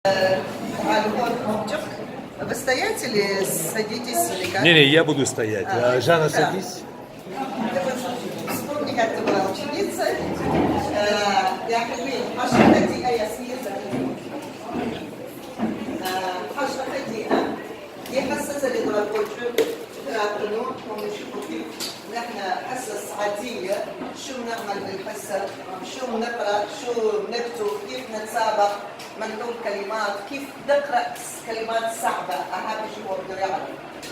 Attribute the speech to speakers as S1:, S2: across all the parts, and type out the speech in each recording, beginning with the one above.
S1: تعالوا هون. Вы стоять или садитесь, или как?
S2: Не-не, я буду стоять.
S1: А,
S2: А, Жанна,
S1: да.
S2: садись.
S1: Ты вот вспомни, как ты была ученицей. يا حلوين، 10 دقيقة ياسمين. 10 دقيقة دي حصة اللي تراكنوا ونشوفوا كيف نحن حصص عادية، شو بنعمل بالحصة، شو بنقرأ، شو بنكتب، كيف نتسابق، بنقول كلمات، كيف نقرأ كلمات صعبة. أهم شيء هو بده يعرف،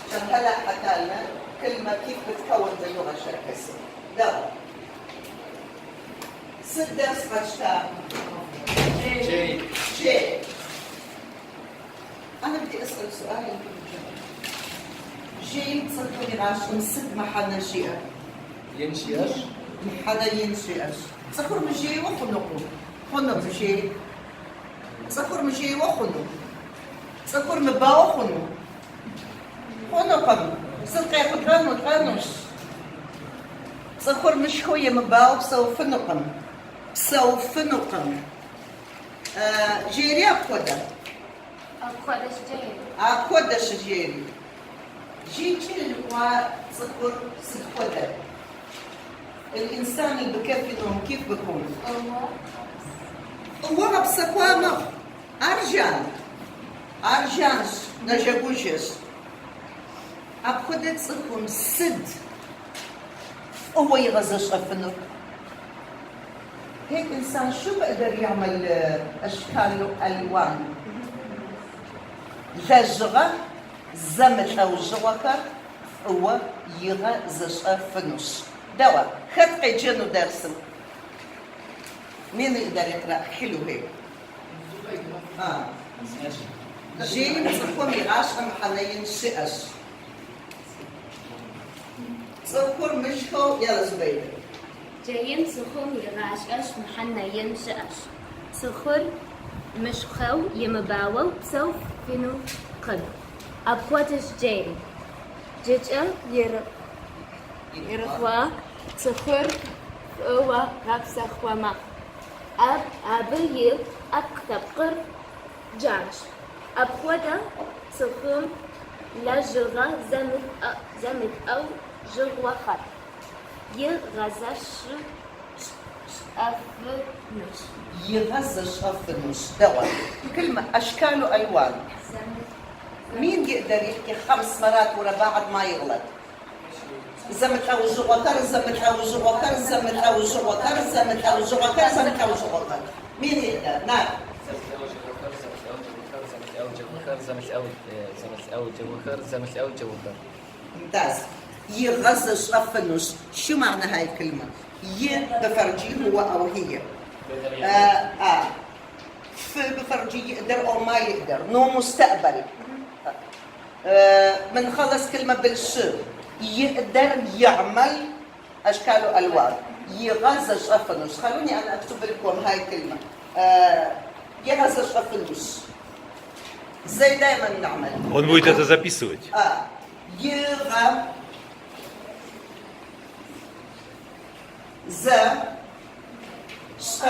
S1: عشان هلا حكى لنا كلمة كيف بتكون باللغة الشركسية. يلا، ست درس غشتان.
S3: جي.
S1: جي. أنا بدي أسأل سؤال يمكن تجاوب. جيم تصدقوني غاشم ست محل نشيئة.
S3: ينشيش.
S1: حدا ينشئش. تسخر مجي وخنقو خنق مجي، تسخر مجي وخنق، تسخر مبا وخنق خنقم صدق ياخد غانوش. تسخر مش خويا مبا بسوفنقم بسوفنقم. جيري أبخدا.
S4: Апхуэдэщ джейри.
S1: Апхуэдэщ жери. جيتي اللي تسخر سخودا. الإنسان اللي بكفي نوم كيف بكون؟
S4: Фӏыуэ.
S1: هو بسكوامة أرجان أرجانش نجاكوشش. Апхуэдэ цӏыхум сыд фӏыуэ игъэзэщӏэфынур? هيك إنسان شو بقدر يعمل؟ أشكال وألوان، лэжьыгъэ зэмылӏэужьыгъуэхэр фӏыуэ игъэзэщӏэфынущ. Дауэ? Хэт къеджэну дерсым? مين يقدر يقرأ حلو هيك؟ آه. Жейм цӏыхум и гъащӏэм мыхьэнэ ин щыӏэщ. Цӏыхур мышхэу, يلا زبيدة.
S4: Джейм цӏыхум и гъащӏэщ мыхьэнэ ин щыӏэщ. Цӏыхур мышхэу, емыбауэу псэуфынукъым. Апхуэдэщ джейри. Джыкӏэ ирикъуа цӏыхур фӏыуэ гъэпсэхуа мэхъу. Абы и ӏэпкълъэпкъыр жанщ. Апхуэдэ цӏыхум лэжьыгъэ зэмылӏэужьыгъуэхэр игъэзэщӏэфынущ.
S1: يغزشفنوش. دواء كلمة أشكال وألوان. مين يقدر يحكي خمس مرات ورا بعض ما يغلط؟ زمتلوجوغوكر زمتلوجوغوكر زمتلوجوغوكر زمتلوجوغوكر زمتلوجوغوكر. مين يقدر؟ نعم.
S3: زمت أوجه وكر زمت أوجه وكر.
S1: ممتاز. يغزشفنوش، شو معنى هاي الكلمة؟ ي بفرجيه هو أو هي، آه ف بفرجيه يقدر أو ما يقدر، نو مستقبل. بنخلص كلمة بالش، يقدر يعمل أشكال وألوان. يغزشفنوش. خلوني أنا أكتب لكم هاي الكلمة. يغزشفنوش زي دايما نعمل.
S2: Он будет это записывать.
S1: آه يغ ز ش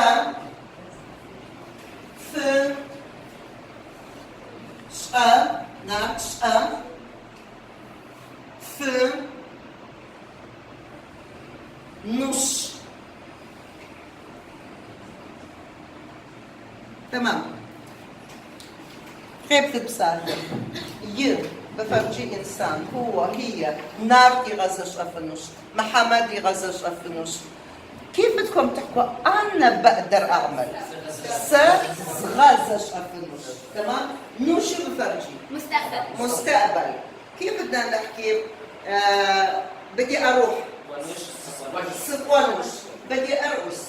S1: ف ش، نعم، ش ف نص. تمام. غيب بسالة ي بفرجي إنسان هو هي نار يغزشفنوش، محمد يغزشفنوش. كيف بدكم تحكوا أنا بقدر أعمل؟ س غزشفنوش. تمام. نو شو بفرجي؟
S4: مستقبل.
S1: مستقبل. كيف بدنا نحكي؟ بدي أروح؟ سقونوش. بدي أرقص؟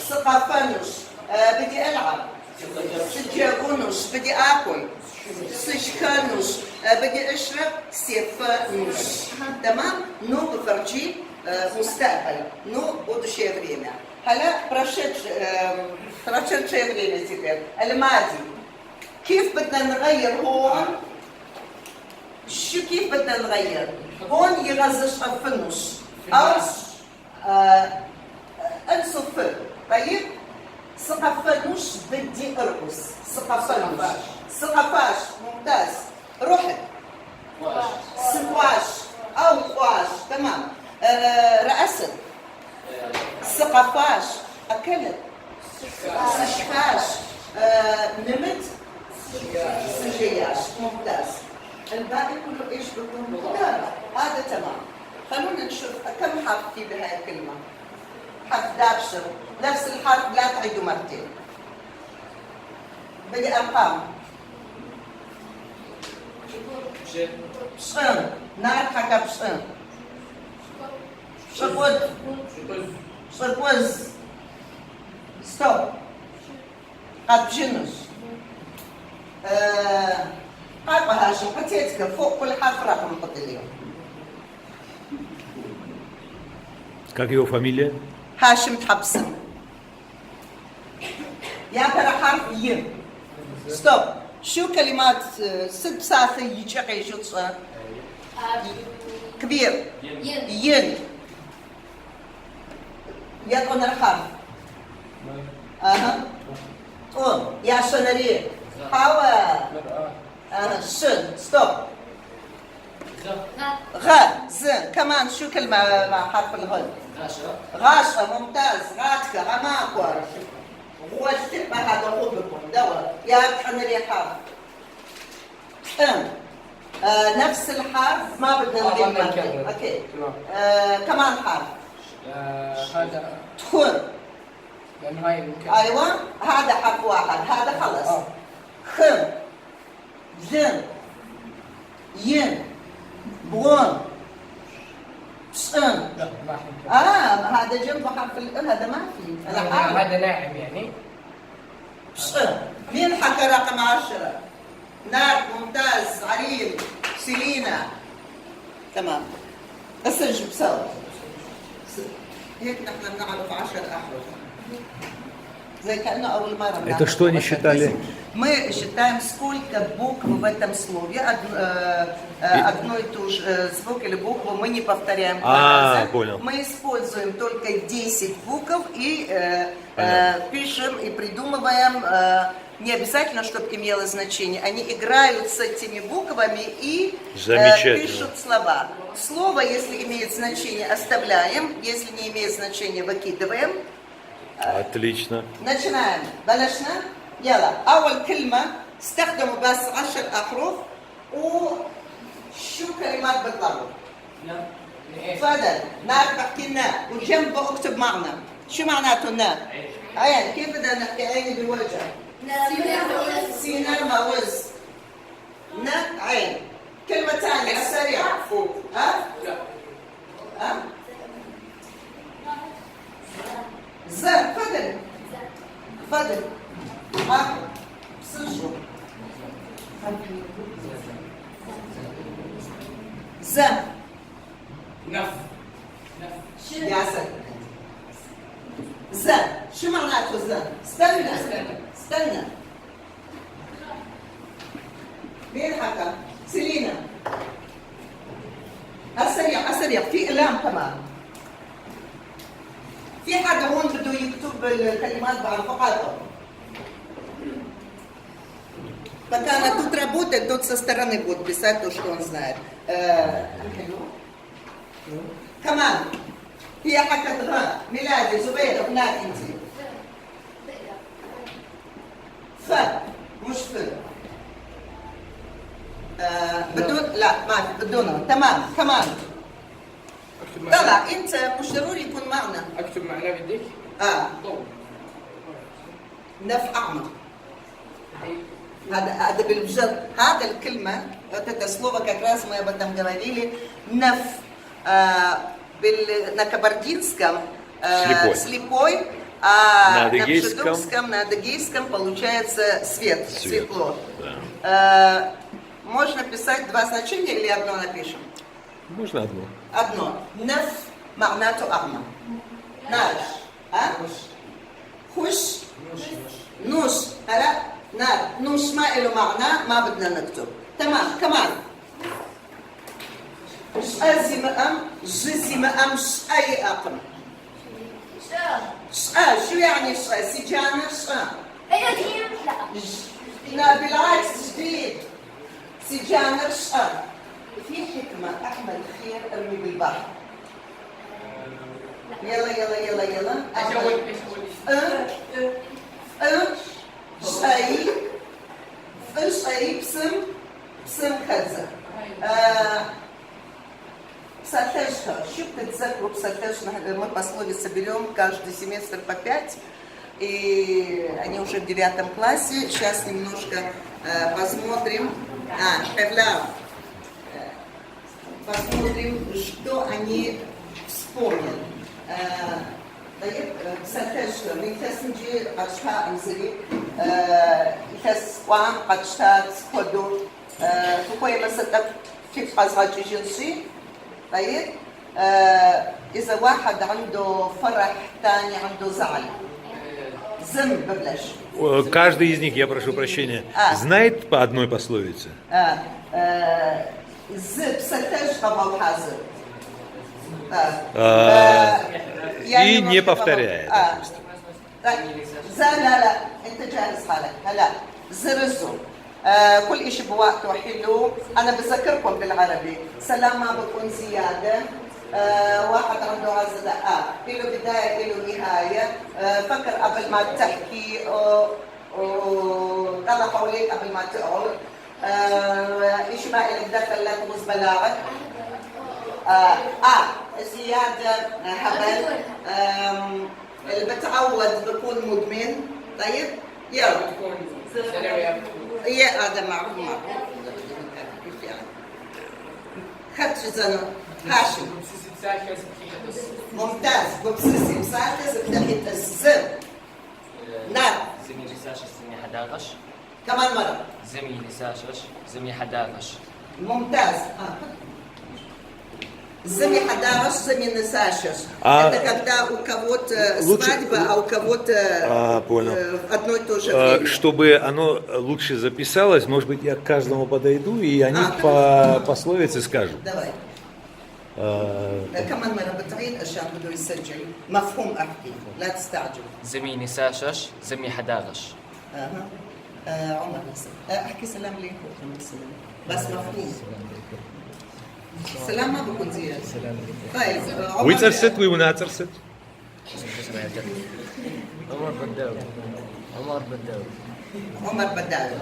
S1: سقافنوش. بدي ألعب؟ سجاغونوش. بدي آكل؟ سشكانوش. بدي أشرب؟ سيفانوش. تمام. نو بفرجي مستقبل، نو будущее время. هلا прошедшее время теперь، الماضي. كيف بدنا نغير هون؟ شو كيف بدنا نغير هون؟ يغزشفنوش او انسوا ف. طيب. сыкъэфэнущ, بدي ارقص. сыкъэфэнущ. сыкъэфащ. ممتاز. رحت. سقواش او قواش، تمام. رقصت. سقفاش. اكلت. سشخاش. نمت. سجياش. ممتاز. الباقي كله ايش بكون؟ مقدار. هذا تمام. خلونا نشوف كم حرف في بهاي الكلمة. حرف دابشر، نفس الحرف لا تعيده مرتين. بدي ارقام. بشن نار حكى بشن. شقود. شقوز. ستوب. قد بجنش. قاطع هاشم قتيتك فوق كل حرف رقم قلت اليوم.
S2: Как его фамилия?
S1: هاشم تحبسن. يا ترى حرف ي. ستوب. شو كلمات ست ساعة يجي شو كبير. ين. يكون الحرف. اها. طول يا شنري. حوا. شن. ستوب. غ ز كمان شو كلمة مع حرف الغ؟ غاشة. ممتاز. غاتكا غماكوا غوشتبة هذا هو بكم دواء يا بحنري حرف ام. نفس الحرف ما بدنا نغير مرتين. okay. كمان حرف.
S3: هذا
S1: تخون.
S3: لأن هاي ممكن.
S1: ايوه هذا حرف واحد، هذا خلص. خم زن ين بغون بشن.
S3: لا ما حنكمل.
S1: هذا جنبه حرف ال، هذا ما في. هذا حرف.
S3: هذا ناعم يعني.
S1: بشن. مين حكى رقم 10؟ نار. ممتاز. عريل. سيلينا. تمام. اسج بصوت. هيك نحن بنعرف 10 احرف. زي كأنه أول مرة.
S2: Это что они считали?
S1: Мы считаем, сколько букв в этом слове. Одну и ту же звук или букву мы не повторяем два раза.
S2: Понял.
S1: Мы используем только 10 букв и
S2: Понятно.
S1: пишем и придумываем. Не обязательно, чтобы имело значение. Они играют с этими буквами и
S2: Замечательно.
S1: пишут слова. Слово, если имеет значение, оставляем. Если не имеет значения, выкидываем.
S2: Отлично.
S1: Начинаем. بلشنا. يلا أول كلمة استخدموا بس 10 أحرف وشو كلمات بيطلعوا؟ تفضل نار، بحكي لنا وجنبه اكتب معنى. شو معناته نا؟ عين. كيف بدنا نحكي عيني بالوجه؟ سينا الموز نا عين. كلمة ثانية على السريع. ها؟ ها؟ ز. تفضل تفضل. ها سجوا ز.
S3: نف.
S1: يا سلام. ز شو معناته ز؟ استنى استنى. مين حكى؟ سيلينا. السريع السريع. في اقلام كمان. في حدا هون بده يكتب الكلمات بعرفه؟ Пока она тут работает, тот со стороны будет писать то, что он знает. كمان هي حكت غ. ميلادي زبيدة هناك انت. ف مش ف. بدون، لا ما في بدون. تمام. كمان.
S3: اكتب معنا.
S1: طلع انت مش ضروري يكون معنا.
S3: اكتب معنا بدك؟
S1: اه.
S3: طب.
S1: نف اعمى. هذا بالجد هذا الكلمة، вот это слово, как раз мы об этом говорили. نف на кабардинском
S2: Слепой.
S1: Слепой, а
S2: На
S1: на
S2: адыгейском?
S1: бжедукском, на адыгейском получается свет,
S2: Свет,
S1: светло.
S2: Да.
S1: Можно писать два значения или одно напишем?
S2: Можно одно.
S1: Одно. نف معناته أعمى. نار. ها؟ خش. نوش. هلا نار نوش ما له معنى، ما بدنا نكتب. تمام. كمان ش أزي مأم جزي مأم ش أي أقم. شقة. شو يعني شقة؟ سجانة شقة.
S4: قديم لا.
S1: لا، بالعكس، جديد. سجانة شقة. في حكمة: احمل خير ارمي بالبحر. يلا يلا يلا يلا.
S3: ايش اول ايش اول
S1: اه اه شقي اه شقي بسم بسم كذا. Псалъэжьхэр, شو بتتذكروا псалъэжь? Мы пословицы берем каждый семестр по пять, и они уже в девятом классе. Сейчас немножко посмотрим. А, посмотрим, что они вспомнят. طيب، псалъэжьхэр мы илъэсым джы къэтщтаӏым зыри, илъэс кӏуам къэтщтат хуэдэу. Фыхуеймэ, сэ тӏэкӏу фигу къэзгъэкӏыжынщи. طيب، إذا واحد عنده فرح، تاني عنده زعل، زم ببلش.
S2: Каждый из них, я прошу прощения,
S1: А.
S2: знает по одной пословице?
S1: آه آه зы псалъэжь къэвгъэухьэзыр. آه.
S2: А,
S1: يعني
S2: и не
S1: немножко
S2: повторяет,
S1: آه.
S2: допустим.
S1: طيب، لا لا لا، انت جهز حالك هلا. زرزو، كل إشي بوقته حلو. انا بذكركم بالعربي: سلام ما بكون زياده، واحد عنده عزة، له بداية له نهاية، فكر قبل ما تحكي، وطلع حواليك قبل ما تقعد، إشي ما إلك دخل لا تغز بلاعك، زيادة هبل، اللي بتعود بكون مدمن. طيب، يلا.
S3: بتكون ثانوي بتكون
S1: يا هذا معروف معروف. كيف يعني؟ خدش زنو هاشم. ممتاز. ببسسي بساتس بتحت الزم نار.
S5: زمي لساشش زمي حداغش.
S1: كمان مرة.
S5: زمي لساشش زمي حداغش.
S1: ممتاز. زمي حداغش زمي نساشش. Это когда у кого-то свадьба, а у кого-то
S2: А, понял.
S1: В одно и то же время.
S2: Чтобы оно лучше записалось, может быть, я к каждому подойду, и они
S1: А,
S2: по пословице скажут.
S1: Давай. كمان مرة بتعيد عشان بده يسجل مفهوم. احكي، لا تستعجل.
S5: زمي نساشش زمي حداغش.
S1: اها، عمر نصر، احكي سلام عليكم كمان. سلام بس مفهوم، سلام ما بكون زيادة. طيب، عمر.
S2: Уи цӀэр сыт, уи унэцӀэр сыт?
S5: عمر بداوي، عمر بداوي.
S1: عمر بداوي.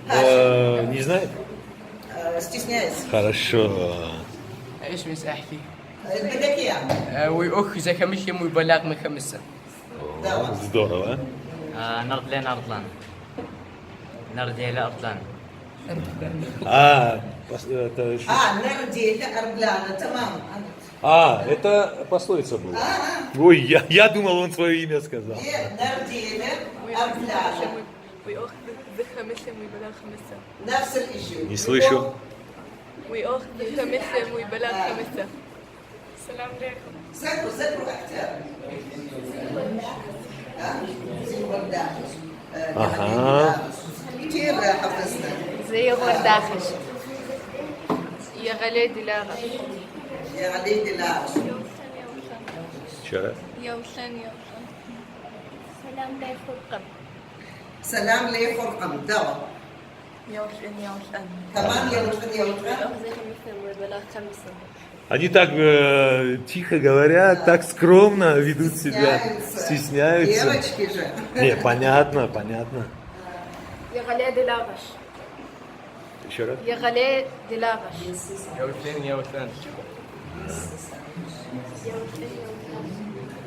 S1: هاشم.
S2: Не знает?
S1: Стесняется.
S2: Хорошо.
S3: ايش مس احكي؟
S1: اللي بدك اياه.
S3: ويأخ زي خمسة ويبلغ من خمسة.
S1: دعوة.
S2: Здорово.
S5: نردلين أرطلان، نرديلة أرطلان.
S2: А, это что?
S1: اه، نردي أربلانة، تمام.
S2: А, это пословица была. Ой, я думал, он свое имя сказал.
S1: إيه، نرديلة أربلانة.
S6: ويأخذ خمسة ويبلغ خمسة.
S1: نفس الشيء.
S2: Не слышу.
S6: ويأخذ خمسة ويبلغ خمسة. السلام عليكم.
S1: ذكروا ذكروا أكثر. ها زي ورداخش.
S2: أها.
S1: كثير حفظنا.
S6: زي غرداخش، يا غالي دلاغش.
S1: يا علي دلاغش.
S2: Еще раз.
S6: يوصل يوصل.
S4: سلام لا يخرقم.
S1: سلام لي فرقم دواء.
S6: يوصل يوصل.
S1: تمام، يوصل يوصل.
S4: ويأخذ خمسة ويبلغ خمسة.
S2: Они так тихо говорят, так скромно ведут себя,
S1: Стесняются.
S2: стесняются.
S1: Девочки же.
S2: Не, понятно, понятно.
S6: يا غالي دلاغش.
S2: Еще раз.
S6: يا غالي دلاغش.
S3: يوثين يوثان.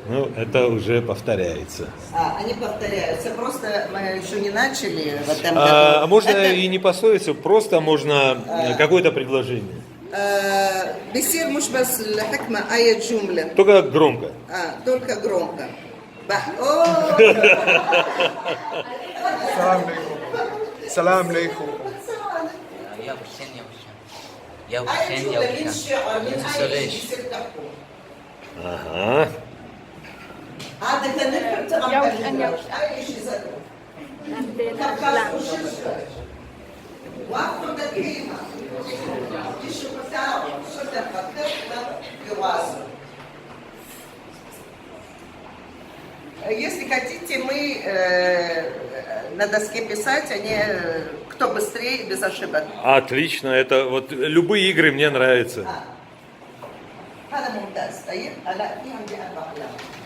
S2: Ну, это уже повторяется.
S1: А, они повторяются. Просто мы еще не начали в этом году.
S2: А можно
S1: Это,
S2: и не пословицу, просто можно какое-то предложение.
S1: بيصير مش بس الحكمة، أي جملة.
S2: Только громко.
S1: آه، только громко. أوه.
S7: السلام عليكم، السلام عليكم.
S5: يا وشن يا وشن يا
S1: أي
S5: وشن يا
S1: جملة من
S5: وشن.
S1: شعر، من أي
S5: ليش؟
S1: شيء بيصير تحكوا.
S2: Ага.
S1: عادة نفهم.
S6: يا وشن يا وشن.
S1: أي شيء ذكروا.
S4: لا.
S1: واخذ القيمة شو بتاعه شو تفكرنا يواصل. Если хотите, мы на доске писать, они кто быстрее, без ошибок.
S2: Отлично, это вот любые игры мне нравятся.
S1: هذا ممتاز. طيب، هلا في عندي 4 علامات.